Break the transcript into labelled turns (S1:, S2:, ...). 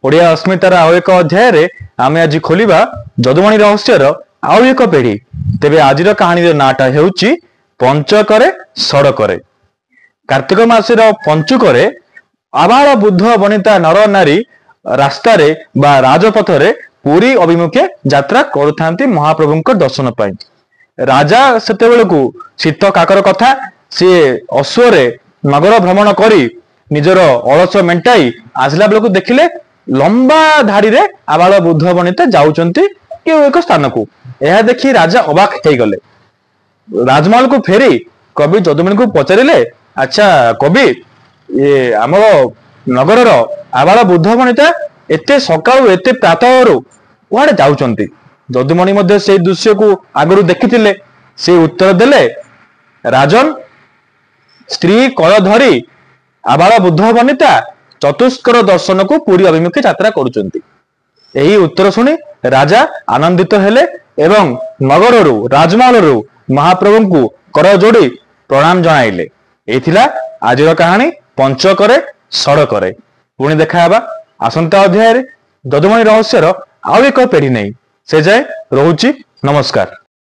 S1: ଓଡ଼ିଆ ଅସ୍ମିତାର ଆଉ ଏକ ଅଧ୍ୟାୟରେ ଆମେ ଆଜି ଖୋଲିବା ଯଦୁମଣି ରହସ୍ୟର ଆଉ ଏକ ପେଢୀ। ତେବେ ଆଜିର କାହାଣୀର ନାଁଟା ହେଉଛି ପଞ୍ଚକରେ ସଡ଼କରେ। କାର୍ତ୍ତିକ ମାସର ପଞ୍ଚୁକରେ ଆବାଳ ବୁଦ୍ଧ ବନିତା ନର ନାରୀ ରାସ୍ତାରେ ବା ରାଜପଥରେ ପୁରୀ ଅଭିମୁଖେ ଯାତ୍ରା କରୁଥାନ୍ତି ମହାପ୍ରଭୁଙ୍କ ଦର୍ଶନ ପାଇଁ। ରାଜା ସେତେବେଳକୁ ଶୀତ କାକର କଥା, ସିଏ ଅଶ୍ୱରେ ନଗର ଭ୍ରମଣ କରି ନିଜର ଅଳସ ମେଣ୍ଟାଇ ଆସିଲା ବେଳକୁ ଦେଖିଲେ ଲମ୍ବା ଧାଡିରେ ଆବାଳ ବୁଦ୍ଧ ବନିତା ଯାଉଛନ୍ତି କେଉଁ ଏକ ସ୍ଥାନକୁ। ଏହା ଦେଖି ରାଜା ଅବାକ ହେଇଗଲେ। ରାଜମହଲକୁ ଫେରି କବି ଯଦୁମଣିଙ୍କୁ ପଚାରିଲେ, ଆଚ୍ଛା କବି, ଏ ଆମର ନଗରର ଆବାଳ ବୁଦ୍ଧ ବନିତା ଏତେ ସକାଳୁ ଏତେ ପ୍ରାତଃରୁ କୁଆଡେ ଯାଉଛନ୍ତି? ଯଦୁମଣି ମଧ୍ୟ ସେଇ ଦୃଶ୍ୟକୁ ଆଗରୁ ଦେଖିଥିଲେ। ସେ ଉତ୍ତର ଦେଲେ, ରାଜନ, ସ୍ତ୍ରୀ କଳ ଧରି ଆବାଳ ବୁଦ୍ଧ ବନିତା ଚତୁଷ୍କର ଦର୍ଶନକୁ ପୁରୀ ଅଭିମୁଖେ ଯାତ୍ରା କରୁଛନ୍ତି। ଏହି ଉତ୍ତର ଶୁଣି ରାଜା ଆନନ୍ଦିତ ହେଲେ ଏବଂ ନଗରରୁ ରାଜମହଲରୁ ମହାପ୍ରଭୁଙ୍କୁ କର ଯୋଡି ପ୍ରଣାମ ଜଣାଇଲେ। ଏଇ ଥିଲା ଆଜିର କାହାଣୀ ପଞ୍ଚକରେ ସଡ଼କରେ। ପୁଣି ଦେଖାହେବା ଆସନ୍ତା ଅଧ୍ୟାୟରେ ଯଦୁମଣି ରହସ୍ୟର ଆଉ ଏକ ପେଢୀ ନେଇ। ସେ ଯାଏ ରହୁଛି, ନମସ୍କାର।